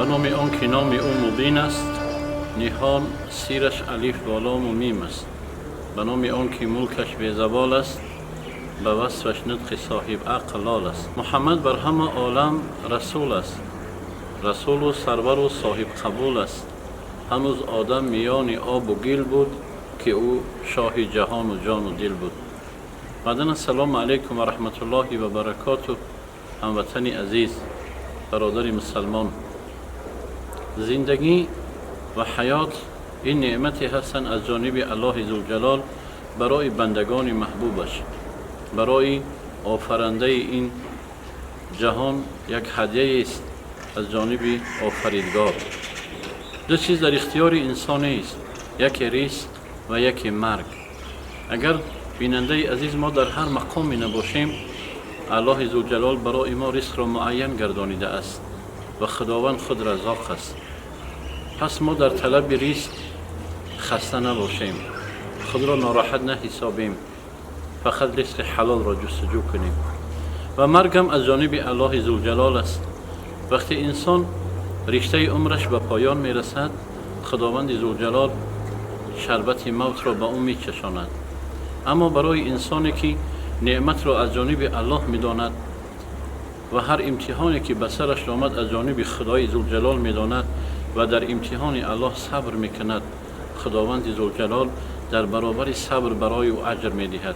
Ба номи он ки номи ӯ мубин аст, ниҳон сираш алиф ва лому мим аст. Ба номи он ки мулкаш безавол аст, ба васфаш нутқи соҳиб ақл лол аст. Муҳаммад бар ҳама олам расул аст, расулу сарвару соҳибқабул аст. Ҳанӯз одам миёни обу гил буд, ки ӯ шоҳи ҷаҳону ҷону дил буд. Баъдан ассалому алайкум ва раҳматуллоҳи ва баракотуҳ. Ҳамватани азиз, бародари мусалмон, зиндагӣ ва ҳаёт ин неъмате ҳастанд аз ҷониби Аллоҳи Зулҷалол барои бандагони маҳбубаш, барои офарандаи ин ҷаҳон як ҳадияест аз ҷониби офаридгор. Ду чиз дар ихтиёри инсон нест: яке ризқ ва яке марг. Агар, бинандаи азиз, мо дар ҳар мақоме набошем, Аллоҳи Зулҷалол барои мо ризқро муайян гардонидааст ва Худованд худ разоқ аст. Пас мо дар талаби ризқ хаста набошем, худро нороҳат наҳисобем, фақат ризқи ҳалолро ҷустуҷӯ кунем. Ва маргам аз ҷониби Аллоҳи Зулҷалол аст. Вақте инсон риштаи умраш ба поён мерасад, Худованди Зулҷалол шарбати мавтро ба ӯ мечашонад. Аммо барои инсоне ки неъматро аз ҷониби Аллоҳ медонад ва ҳар имтиҳоне ки ба сараш омад, аз ҷониби Худои Зулҷалол медонад ва дар имтиҳони Аллоҳ сабр мекунад, Худованди Зулҷалол дар баробари сабр барои ӯ аҷр медиҳад.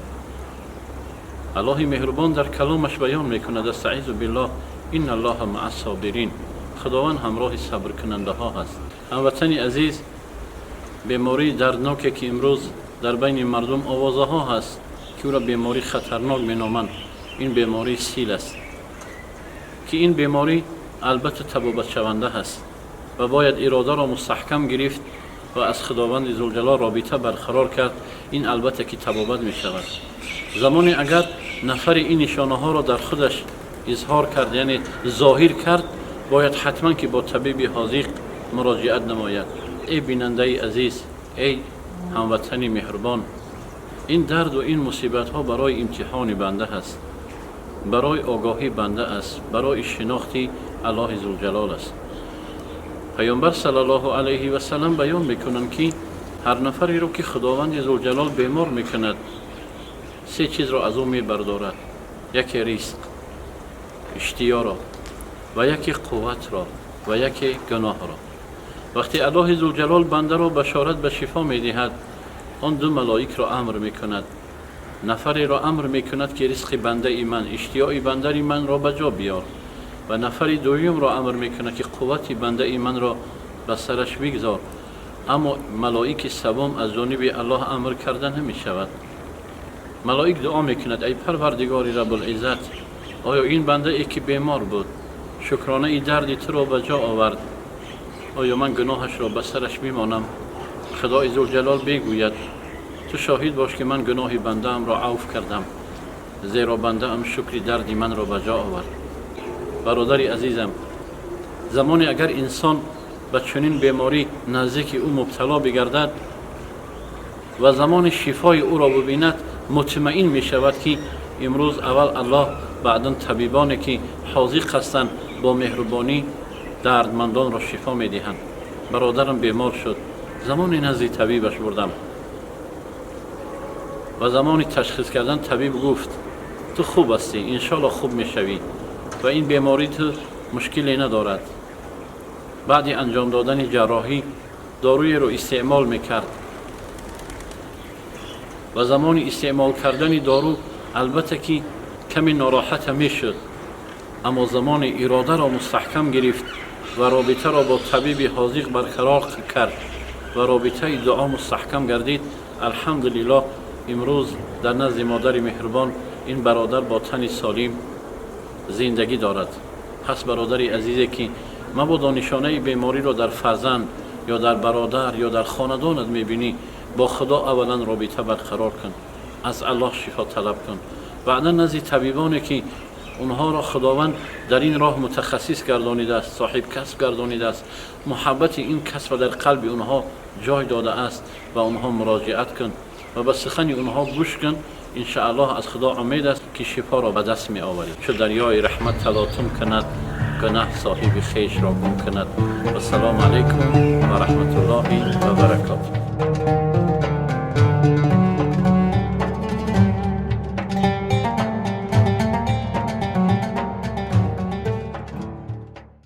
Аллоҳи меҳрубон дар каломаш баён мекунад: астаизу биллоҳ, инна Аллоҳа маа собирин. Худованд ҳамроҳи сабркунандаҳо ҳаст. Ҳамватани азиз, бемории дардноке ки имрӯз дар байни мардум овозаҳо ҳаст, ки ӯро бемории хатарнок меноманд, ин бемории сил аст, ки ин беморӣ албатта табобатшаванда ҳаст ва бояд иродаро мустаҳкам гирифт ва аз Худованди Зулҷалол робита барқарор кард. Ин албатта ки табобат мешавад. Замоне агар нафари ин нишонаҳоро дар худаш изҳор кард, яъне зоҳир кард, бояд ҳатман ки бо табиби ҳозиқ муроҷиат намояд. Эй бинандаи азиз, эй ҳамватани меҳрубон, ин дарду ин мусибатҳо барои имтиҳони банда ҳаст, барои огоҳии банда аст, барои шинохти Аллоҳи Зулҷалол аст. Паёмбар саллаллоҳу алайҳи васалам баён мекунанд, ки ҳар нафареро ки Худованди Зулҷалол бемор мекунад, се чизро аз ӯ мебардорад: яке ризқ, иштиёро, ва яке қувватро, ва яке гуноҳро. Вақте Аллоҳи Зулҷалол бандаро башорат ба шифо медиҳад, он ду малоикро амр мекунад. Нафареро амр мекунад, ки ризқи бандаи ман, иштиёи бандаи манро ба ҷо биёр, ва нафари дуюмро амр мекунад, ки қуввати бандаи манро ба сараш бигзор. Аммо малоики севум аз ҷониби Аллоҳ амр карда намешавад. Малоик дуо мекунад: эй Парвардигори Рабулиззат, оё ин бандае ки бемор буд, шукронаи дарди туро ба ҷо овард, оё ман гуноҳашро ба сараш мемонам? Худои Зулҷалол бигӯяд: ту шоҳид бош, ки ман гуноҳи бандаамро авф кардам, зеро бандаам шукри дарди манро ба ҷо овард. Бародари азизам, замоне агар инсон ба чунин беморӣ наздики ӯ мубтало бигардад ва замони шифои ӯро бибинад, мутмаин мешавад, ки имрӯз аввал Аллоҳ, баъдан табибоне ки ҳозиқ ҳастанд, бо меҳрубонӣ дардмандонро шифо медиҳанд. Бародарам бемор шуд. Замоне назди табибаш бурдам ва замони ташхис кардан табиб гуфт: ту хуб ҳастӣ, иншоалло хуб мешавӣ ва ин беморӣ ту мушкиле надорад. Баъди анҷом додани ҷарроҳӣ доруеро истеъмол мекард ва замони истеъмол кардани дору албатта ки каме нороҳата мешуд, аммо замони иродаро мустаҳкам гирифт ва робитаро бо табиби ҳозиқ барқарор кард ва робитаи дуо мустаҳкам гардид, алҳамдулиллоҳ, имрӯз дар назди модари меҳрубон ин бародар бо тани солим зиндагӣ дорад. Пас, бародари азизе, ки мабодо нишонаи бемориро дар фарзанд ё дар бародар ё дар хонадонат мебинӣ, бо Худо аввалан робита барқарор кун, аз Аллоҳ шифо талаб кун, баъдан назди табибоне ки онҳоро Худованд дар ин роҳ мутахассис гардонидааст, соҳиб касб гардонидааст, муҳаббати ин касба дар қалби онҳо ҷой додааст, ба онҳо муроҷиат кун ва ба сухани онҳо гӯш кун. Иншааллоҳ, аз Худо умед аст, ки шифоро ба даст меоварӣ. Чу дарёи раҳмат талотум кунад. Гунаҳ соҳиби хешро гум кунад. Вассалому алайкум ва